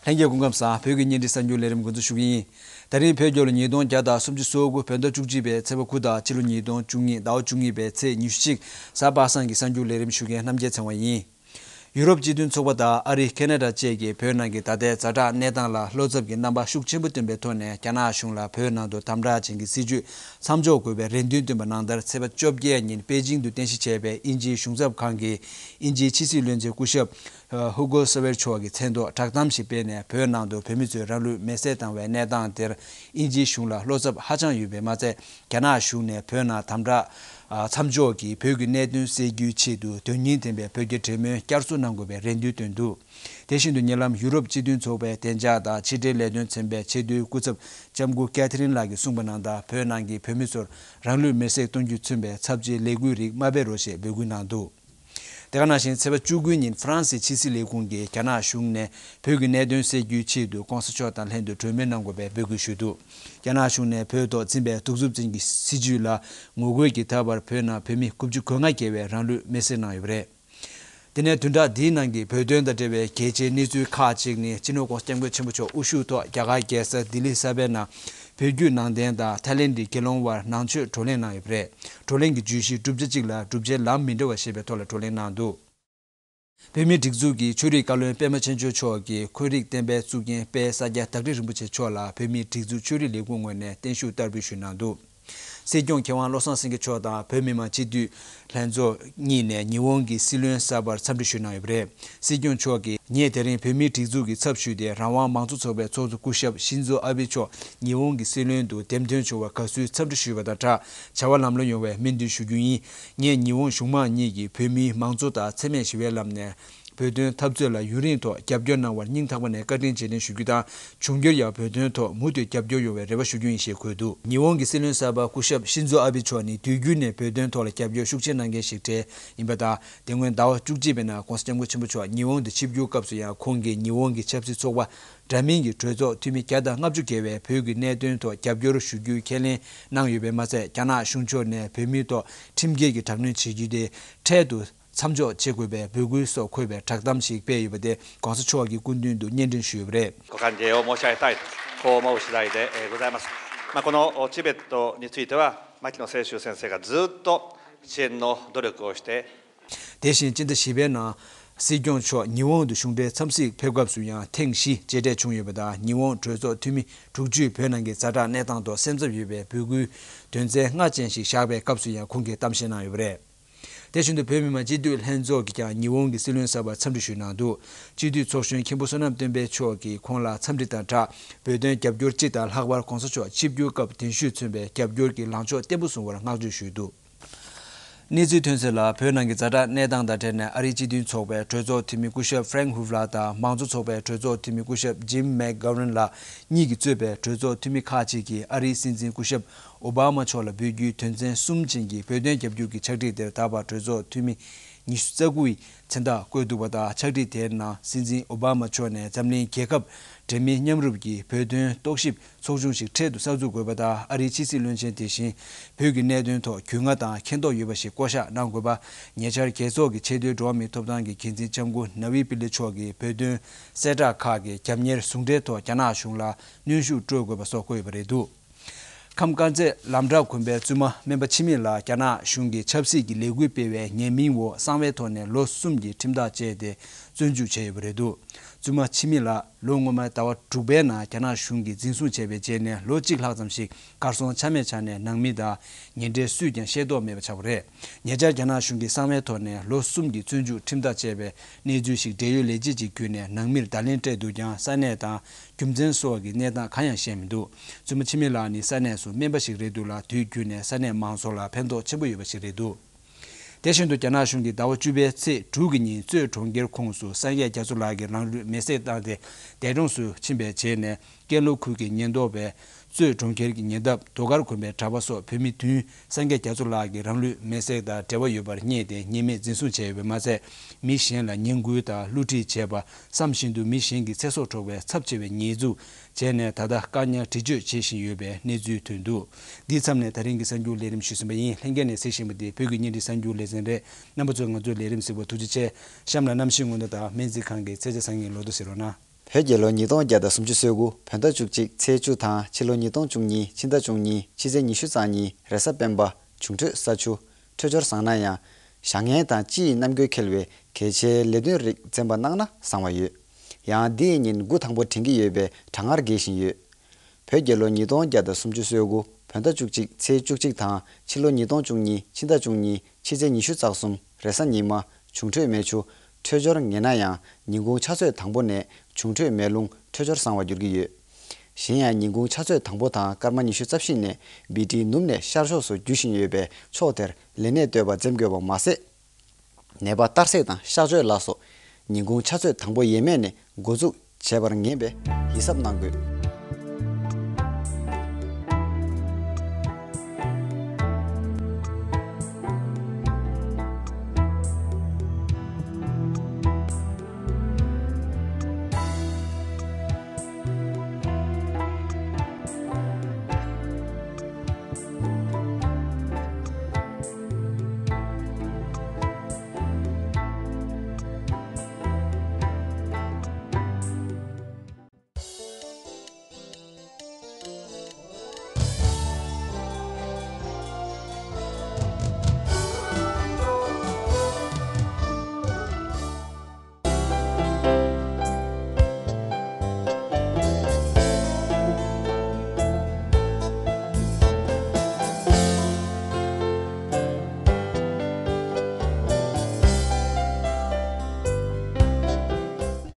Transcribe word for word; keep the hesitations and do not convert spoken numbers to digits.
ལྷན་རྒྱས་སྐུ་ཁམས་བཟང་། བོད་ཀྱི་བརྙན་འཕྲིན་གསར་འགྱུར་ལས་རིམ་འགོ་འཛུགས་ཞུ་གི་ཡིན། ད་རིང་བོད་རྒྱལ་ལོ་ཉིས་སྟོང་བརྒྱ་དང་སུམ་ཅུ་སོ་དགུ་བོད་ཟླ་བཅུ་གཅིག་པའི་ཚེས་པ་དགུ་དང་ཕྱི་ལོ་ཉིས་སྟོང་བཅུ་གཉིས་ཟླ་བ་བཅུ་གཉིས་པའི་ཚེས་ཉི་ཤུ་གཅིག་གཟའ་པ་སངས་ཀྱི་གསར་འགྱུར་ལས་རིམ་ཞུ་མཁན་རྣམ་རྒྱལ་ཚེ་དབང་ཡིན། ཡུ་རོབ་སྤྱི་མཐུན་ཚོགས་པ་དང་ཨ་རི་ཁེ་ན་ཌ་བཅས་ཀྱིས་བོད་ནང་གི་ད་ལྟའི་ཛ་དྲག་གནས་སྟངས་ལ་བློ་འཚབ་ཀྱི་རྣམ་པ་ཤུགས་ཆེན་པོ་བཏོན་པའི་ཐོག་ནས། རྒྱ་ནག་གཞུང་ལ་བོད་ནང་དུ་དམ་དྲག་ཅན་གྱི་སྲིད་བྱུས་མཚམས་འཇོག་དགོས་པའི་རེ་འདུན་བཏོན་པ་ནང་ལྟར། ཚེས་པ་བཅོ་བརྒྱད་ཉིན་པེ་ཅིང་དུ་རྟེན་གཞི་བྱས་པའི་དབྱིན་ཇིའི་གཞུང་ཚབ་ཁང་གིས་དབྱིན་ཇིའི་ཕྱི་སྲིད་བློན་ཆེན་སྐུ་ཞབས་ཧུ་གོ་ས་ཝེར་མཆོག་གི་མཚན་ཐོག་བསྒྲགས་གཏམ་ཞིག་སྤེལ་ནས། བོད་ནང་དུ་བོད་མི་ཚོས་རང་ལུས་མེར་སྲེག་བཏང་བའི་གནས་སྟངས་དེར་དབྱིན་ཇིའི་གཞུང་ལ་བློ་འཚབ་ཧ་ཅང་ཡོད་པས་མ་ཚད། རྒྱ་ནག་གཞུང་ནས་བོད་ནང་དམ་དྲག་མཚམས་འཇོག་གིས་བོད་ཀྱི་གནད་དོན་སེལ་རྒྱུའི་ཆེད་དུ་དོན་སྙིང་ལྡན་པའི་བོད་རྒྱ་འབྲེལ་མོལ་བསྐྱར་གསོ་གནང་དགོས་པའི་རེ་འདུན་བཏོན་འདུག་དེ་བཞིན་དུ་ཉེ་ལམ་ཡུ་རོབ་སྤྱི་མཐུན་ཚོགས་པའི་བདེ་འཇགས་དང་ཕྱི་འབྲེལ་ལས་དོན་ཚན་པའི་ཆེས་མཐོའི་སྐུ་ཚབ་ལྕམ་སྐུ་ཀེ་ཐི་རིན་ལགས་ཀྱིས་གསུངས་པ་ནང་ལྟར། བོད་ནང་གི་བོད་མི་ཚོར་རང་ལུས་མེར་སྲེག་གཏོང་རྒྱུས་མཚོན་པའི་ཚབས་ཆེའི་ལས་འགུལ་རིགས་མ་སྤེལ་རོགས་ཞེས་འབོད་སྐུལ་གནང་འདུག་དེ་ག་ནང་བཞིན་ཚེས་པ་བཅུ་དགུ་ཉིན་ཧྥ་རན་སིའི་ཕྱི་སྲིད་ལས་ཁུངས་ཀྱིས་རྒྱ་ནག་གཞུང་ནས་བོད་ཀྱི་གནད་དོན་སེལ་རྒྱུའི་ཆེད་དུ་༸གོང་ས་མཆོག་དང་ལྷན་དུ་གྲོས་མོལ་གནང་དགོས་པའི་འབོད་སྐུལ་ཞུས་འདུག་རྒྱ་ནག་གཞུང་ནས་བོད་ཐོག་འཛིན་པའི་གདུག་རྩུབ་ཅན་གྱི་སྲིད་བྱུས་ལ་ངོ་རྒོལ་གྱིས། ད་བར་བོད་ནང་བོད་མི་དགུ་བཅུ་གོ་ལྔ་བརྒལ་བས་རང་ལུས་མེར་སྲེག་གནང་ཡོད་པ་རེད། དེ་ནས་བདུན་ཕྲག་འདིའི་ནང་གི་བོད་དོན་དང་འབྲེལ་བའི་གལ་ཆེའི་གནས་ཚུལ་ཁག་ཅིག་ནི། སྤྱི་ནོར་༸གོང་ས་༸སྐྱབས་མགོན་ཆེན་པོ་མཆོག་དབུ་བཞུགས་ཐོག་རྒྱ་གར་རྒྱལ་ས་ལྡི་ལི་གསར་པའི་ནང་བོད་བརྒྱུད་ནང་བསྟན་དང་ཐའི་ལེན་ཌི་དགེ་སློང་བར་ནང་ཆོས་བགྲོ་གླེང་གནང་ཡོད་པ་རེད། བགྲོ་གླེང་གི་བརྗོད་གཞི་གྲུབ་ཆ་གཅིག་ལ་བསྒྲུབ་བྱའི་ལམ་མི་འདྲ་བ་ཞེས་པའི་ཐོག་ལ་བགྲོ་གླེང་གནང་འདུག་བོད་མིའི་སྒྲིག་འཛུགས་ཀྱི་ཆོས་རིག་བཀའ་བློན་པད་མ་ཆོས་འབྱོར་མཆོག་གིས་འཁོན་རིག་བསྟན་པའི་གཙུག་རྒྱན་དཔལ་ས་སྐྱ་བདག་ཁྲི་རིན་པོ་ཆེ་མཆོག་ལ་བོད་མིའི་སྒྲིག་འཛུགས་ཆོས་རིག་ལས་ཁུངས་ངོས་ནས་བརྟན་བཞུགས་བསྟར་འབུལ་ཞུས་གནང་འདུག་སྲིད་སྐྱོང་མཁས་དབང་བློ་བཟང་སེང་གེ་མཆོག་དང་བོད་མི་མང་སྤྱི་འཐུས་ལྷན་ཚོགས་གཉིས་ནས་ཉི་ཧོང་གི་སྲིད་བློན་གསར་པར་འཚམས་འདྲི་ཞུས་གནང་ཡོད་པ་རེད། སྲིད་སྐྱོང་མཆོག་གིས། ངས་དེ་རིང་བོད་མིའི་སྒྲིག་འཛུགས་ཀྱི་ཚབ་ཞུས་ཏེ། རང་དབང་མང་གཙོ་ཚོགས་པའི་ཚོགས་གཙོ་སྐུ་ཞབས་ཤིན་ཛོ་ཨ་བྷེ་མཆོག་ཉི་ཧོང་གི་སྲིད་བློན་དུ་འདེམས་ཐོན་བྱུང་བར་དགའ་བསུའི་འཚམས་འདྲི་ཞུས་པ་དང་སྦྲགས། བྱ་བ་ལམ་ལྷོང་ཡོང་བའི་སྨོན་འདུན་ཞུ་རྒྱུ་ཡིན། ངས་ཉི་ཧོང་གཞུང་མང་གཉིས་ཀྱིས་བོད་མིའི་མང་གཙོ་དང་འཚེ་མེད་ཞི་བའི་ལམ་ནས་བོད་དོན་འཐབ་རྩོད་ལ་ཡུན་རིང་ཐོག་རྒྱབ་སྐྱོར་གནང་བར་སྙིང་ཐག་པ་ནས་བཀའ་དྲིན་རྗེས་དྲན་ཞུ་རྒྱུ་དང་། འབྱུང་འགྱུར་ཡང་བོད་དོན་ཐོག་མུ་མཐུད་རྒྱབ་སྐྱོར་ཡོང་བའི་རེ་བ་ཞུ་རྒྱུ་ཡིན་ཞེས་འཁོད་འདུག་ཉི་ཧོང་གི་སྲིད་བློན་གསར་པ་སྐུ་ཞབས་ཤིན་ཛོ་ཨ་བྷེ་མཆོག་ནི་དུས་རྒྱུན་ནས་བོད་དོན་ཐོག་ལ་རྒྱབ་སྐྱོར་ཤུགས་ཆེ་གནང་མཁན་ཞིག་གྲས་ཡིན་པ་དང་། དེ་སྔོན་ཟླ་བ་བཅུ་གཅིག་པའི་ནང་༸གོང་ས་༸སྐྱབས་མགོན་ཆེན་པོ་མཆོག་ཉི་ཧོང་དུ་ཆིབས་བསྒྱུར་སྐབས་སུ་ཡང་། ཁོང་གིས་ཉི་ཧོང་གི་ཆབ་སྲིད་ཚོགས་པ་འདྲ་མིན་གྱི་གྲོས་ཚོགས་འཐུས་མི་བརྒྱ་དང་ལྔ་བཅུ་བརྒལ་བས་བོད་ཀྱི་གནད་དོན་ཐོག་རྒྱབ་སྐྱོར་ཞུ་རྒྱུའི་ཁས་ལེན་གནང་ཡོད་པས་མ་ཚད། རྒྱ་ནག་གཞུང་ཕྱོགས་ནས་བོད་མིའི་ཐོག་ཁྲིམས་འགལ་གྱི་དྲག་གནོན་བྱེད་རྒྱུ་དེ་འཕྲལ་དུ་མཚམས་འཇོག་བྱེད་དགོས་པའི་འབོད་སྐུལ་སོགས་འཁོད་པའི་བསྒྲགས་གཏམ་ཞིག་སྤེལ་ཡོད་པ་དེ་༸གོང་ས་མཆོག་གི་སྐུ་མདུན་དུ་སྙན་སྒྲོན་ཞུས་ཡོད་པ་རེད། ご歓迎を申し上げたいと、こう思う次第で、えー、ございます。まあ、このチベットについては、牧野清舟先生がずっと支援の努力をして、 དེ་བཞིན་སྤྱི་ཟླ་བཞི་པའི་ནང་། སྲིད་སྐྱོང་མཆོག་ཉི་ཧོང་དུ་གཞུང་འབྲེལ་འཚམས་གཟིགས་ཕེབས་སྐབས་སུ་ཡང་ཐེངས་བཞི་མཇལ་འཕྲད་བྱུང་ཡོད་པ་དང་། ཉི་ཧོང་གྲོས་ཚོགས་འཐུས་མི་དྲུག་ཅུས་བོད་ནང་གི་ཛ་དྲག་གནས་སྟངས་ཐོག་སེམས་འཚབ་ཡོད་པའི་འབོད་སྐུལ་དོན་ཚན་ལྔ་ཅན་ཞིག་བཞག་པའི་སྐབས་སུ་ཡང་ཁོང་གིས་གཏམ་བཤད་གནང་ཡོད་པ་རེད། དེ་བཞིན་དུ་བོད་མི་མང་སྤྱི་འཐུས་ལྷན་ཚོགས་ཀྱིས་ཀྱང་ཉི་ཧོང་གི་སྲིད་བློན་གསར་པར་འཚམས་འདྲི་ཞུས་གནང་འདུག་སྤྱི་འཐུས་ཚོགས་གཞོན་མཁན་པོ་བསོད་ནམས་སྟོན་པ་མཆོག་གིས་ཁོང་ལ་འཚམས་འདྲི་དང་སྦྲགས། བོད་དོན་རྒྱབ་སྐྱོར་སྤྱི་དང་ལྷག་པར་༸གོང་ས་མཆོག་ཆིབས་བསྒྱུར་སྐབས་གདན་ཞུས་མཚོན་པའི་རྒྱབ་སྐྱོར་གྱི་ལངས་ཕྱོགས་བརྟན་པོ་བཟུང་བར་བསྔགས་བརྗོད་ཞུས་འདུག་གནས་ཚུལ་ཐོན་གསལ་ལ། བོད་ནང་གི་ཛ་དྲག་གནས་སྟངས་དང་འབྲེལ་ནས་ཨ་རིའི་སྤྱི་མཐུན་ཚོགས་པའི་གྲོས་ཚོགས་འཐུས་མི་སྐུ་ཞབས་ཧྥ་རེང་ཧུབ་ལགས་དང་། མང་གཙོ་ཚོགས་པའི་གྲོས་ཚོགས་འཐུས་མི་སྐུ་ཞབས་ཇིམ་མེག་གྷ་ཝན་ལགས་གཉིས་ཀྱིས་གཙོས་པའི་གྲོས་ཚོགས་འཐུས་མི་ཁག་ཅིག་གིས་ཨ་རིའི་སྲིད་འཛིན་སྐུ་ཞབས་ཨོ་བྷ་མ་མཆོག་ལ་འབོད་རྒྱུའི་དོན་ཚན་གསུམ་ཅན་གྱི་བོད་དོན་རྒྱབ་སྐྱོར་གྱི་ཕྱག་བྲིས་དེར་ད་བར་གྲོས་ཚོགས་འཐུས་མི་ཉི་ཤུ་རྩ་དགུ་ཡིས་མཚན་རྟགས་བཀོད་འདུག་པ་དང་། ཕྱག་བྲིས་དེའི་ནང་སྲིད་འཛིན་ཨོ་བྷ་མ་མཆོག་ནས་འཛམ་གླིང་རྒྱལ་ཁབ་འབྲེལ་མིའི་མཉམ་རུབ་ཀྱིས་བོད་དོན་རྟོག་ཞིབ་ཚོགས་ཆུང་ཞིག་འཕྲལ་དུ་གསར་འཛུགས་དགོས་པ་དང་། ཨ་རིའི་ཕྱི་སྲིད་བློན་ཆེན་དེ་བཞིན་བོད་ཀྱི་གནད་དོན་ཐོག་རྒྱུས་མངའ་དང་མཁྱེན་རྟོགས་ཡོད་པ་ཞིག་བསྐོ་གཞག་གནང་དགོས་པ། ཉེ་ཆར་རྒྱལ་ཚོགས་ཀྱི་ཆེས་མཐོའི་འགྲོ་བ་མིའི་ཐོབ་ཐང་གི་འགན་འཛིན་ལྕམ་སྐུ་ནཱ་ཝི་པི་ལེ་མཆོག་གིས་བོད་དོན་གསལ་བསྒྲགས་ཁག་གི་རྒྱབ་གཉེར་ཟུང་འབྲེལ་ཐོག་རྒྱ་ནག་གཞུང་ལ་གནོན་ཤུགས་སྤྲོད་དགོས་པ་སོགས་བཀོད་ཡོད་པ་རེད་འདུག་ཁམས་དཀར་མཛེས་ལམ་བྲག་དགོན་པའི་བཙུན་མ་སྨན་པ་འཆི་མེད་ལགས་རྒྱ་ནག་གཞུང་གིས་ཆབ་སྲིད་ཀྱི་ལས་འགུལ་སྤེལ་བའི་ཉེས་མིང་འོག་གསང་བའི་ཐོག་ནས་ལོ་གསུམ་གྱི་ཁྲིམས་ཐག་བཅད་དེ་བཙོན་འཇུག་བྱས་ཡོད་པ་རེད་འདུག་བཙུན་མ་འཆི་མེད་ལགས་ལོ་སྔོན་མ་ཟླ་བ་དྲུག་པའི་ནང་རྒྱ་ནག་གཞུང་གིས་འཛིན་བཟུང་བྱས་པའི་རྗེས་ནས་ལོ་གཅིག་ལྷག་ཙམ་ཞིག་གར་སོང་ཆ་མེད་ཆགས་ནས་ནང་མི་དང་ཉེ་འབྲེལ་སུས་ཀྱང་ཤེས་རྟོགས་མེད་པ་ཆགས་པ་རེད། ཉེ་ཆར་རྒྱ་ནག་གཞུང་གིས་གསང་བའི་ཐོག་ནས་ལོ་གསུམ་གྱི་བཙོན་འཇུག་ཁྲིམས་ཐག་བཅད་པའི་གནས་ཚུལ་ཞིག་འབྲེལ་ཡོད་ལས་བྱེད་ཅིག་བརྒྱུད་ནས་ནང་མིར་བརྡ་ལན་སྤྲད་འདུག་ཀྱང་ས་གནས་དང་རྒྱུ་མཚན་སོགས་ཀྱི་གནས་སྟངས་གང་ཡང་ཤེས་མི་འདུག་བཙུན་མ་འཆི་མེད་ལགས་ནི་ས་གནས་སུ་སྨན་པ་ཞིག་རེད་འདུག་ལ། དུས་རྒྱུན་ནས་ས་གནས་མང་ཚོགས་ལ་ཕན་ཐོགས་ཆེན་པོ་ཡོད་པ་ཞིག་རེད་འདུག་དེ་བཞིན་དུ་རྒྱ་ནག་གཞུང་གིས་ཟླ་བ་བཅུ་པའི་ཚེས་དྲུག་གི་ཉིན་གཙོས་གྲོང་ཁྱེར་ཁོངས་སུ་སངས་རྒྱས་རྒྱ་མཚོ་ལགས་ཀྱིས་རང་ལུས་མེར་སྲེག་བཏང་སྟེ་འདས་གྲོངས་སུ་ཕྱིན་པའི་རྗེས་ནས། ཀན་ལྷོ་ཁུལ་གྱི་ཉེན་རྟོག་པས་གཙོས་གྲོང་ཁྱེར་གྱི་ཉེ་འདབས་རྡོ་དཀར་དགོན་པའི་གྲྭ་པ་སོགས་བོད་མི་བདུན་སངས་རྒྱས་རྒྱ་མཚོ་ལགས་ཀྱི་རང་ལུས་མེར་སྲེག་དང་འབྲེལ་བ་ཡོད་པར་བསྙད་དེ་ཉེས་མེད་འཛིན་བཟུང་བྱས་ཡོད་པས་མ་ཚད། མི་གཞན་ལ་ངན་སྐུལ་དང་བསླུ་བྲིད་བྱས་པ། བསམ་བཞིན་དུ་མི་གཞན་གྱི་ཚེ་སྲོག་འཕྲོག་པའི་ཚབས་ཆེ་བའི་ཉེས་འཛུགས་བྱས་ནས་ད་ལྟ་བཀག་ཉར་འདྲི་གཅོད་བྱེད་བཞིན་ཡོད་པའི་གནས་ཚུལ་ཐོན་འདུག་འདིའི་མཚམས་ནས་ད་རིང་གི་གསར་འགྱུར་ལས་རིམ་ཞུས་ཟིན་པ་ཡིན། ལྷན་རྒྱས་ནས་གཟིགས་བཞིན་པ་འདི་བོད་ཀྱི་བརྙན་འཕྲིན་གསར་འགྱུར་ལེ་ཚན་རེད། རྣམ་པ་ཚོས་ང་ཚོའི་ལས་རིམ་གཟིགས་པར་ཐུགས་རྗེ་ཆེ། གཤམ་ལ་གནམ་གཤིས་སྔོན་བརྡ་དང་སྨན་རྩིས་ཁང་གི་ཚེས་ཆ་བཟང་ངན་ལོ་ཐོ་གཟིགས་རོགས་གནང་། བོད་རྒྱལ་ལོ་ཉིས་སྟོང་བརྒྱ་དང་སུམ་ཅུ་སོ་དགུ་བོད་ཟླ་བཅུ་གཅིག་ཚེས་བཅུ་དང་ཕྱི་ལོ་ཉིས་སྟོང་བཅུ་གཉིས་ཕྱི་ཟླ་བཅུ་གཉིས་ཕྱི་ཚེས་ཉི་ཤུ་རྩ་གཉིས་རེས་གཟའ་སྤེན་པ་འབྱུང་འཕྲོད་ས་ཆུ། འཕྲོད་སྦྱོར་བཟང་ན་ཡང་། བྱ་ངན་དང་སྤྱི་ཡི་རྣམ་འགྱུར་འཁེལ་བའི་གལ་ཆེའི་ལས་དོན་རིགས་འཛེམ་པ་གནང་ན་བཟང་བ་ཡོད། ཡང་འདི་ཡི་ཉིན་འགོ་དང་པོ་དྲན་གྱི་ཡོད་པའི་གྲང་ངར་རྒྱས་བཞིན་ཡོད། བོད་རྒྱལ་ལོ་ཉིས་སྟོང་བརྒྱ་དང་སུམ་ཅུ་སོ་དགུ་བོད་ཟླ་བཅུ་གཅིག་ཚེས་བཅུ་གཅིག་དང་ཕྱི་ལོ་ཉིས་སྟོང་བཅུ་གཉིས་ཕྱི་ཟླ་བཅུ་གཉིས་ཕྱི་ཚེས་ཉི་ཤུ་རྩ་གསུམ་རེས་གཟའ་ཉི་མ་འབྱུང་འཕྲོད་མེ་ཆུ། འཕྲོད་སྦྱོར་ངན་ན་ཡང་ཉིན་གུང་ཆུ་ཚོད་དང་པོ་ནས་འབྱུང་འཕྲོད་མེ་རླུང་འཕྲོད་སྦྱོར་བཟང་བར་འགྱུར་གྱི་ཡོད། གཞན་ཡང་ཉིན་གུང་ཆུ་ཚོད་དང་པོ་དང་སྐར་མ་ཉི་ཤུ་རྩ་བཞི་ནས་བི་ཏི་ནུབ་ནས་ཤར་ཕྱོགས་སུ་རྒྱུ་བཞིན་ཡོད་པས་ཕྱོགས་དེར་ལས་གནས་སྡོད་པ་འཛེམ་དགོས་པ་མ་ཟད། ནད་པ་གཏར་སྲེག་དང་གཤག་བཅོས་ལ་སོགས་ཉིན་གུང་ཆུ་ཚོད་དང་པོ་ཡས་མས་ནས་འགོ་འཛུགས་བྱས་པར་ངེས་པའི་ཡིད་གཟབ་གནང་དགོས།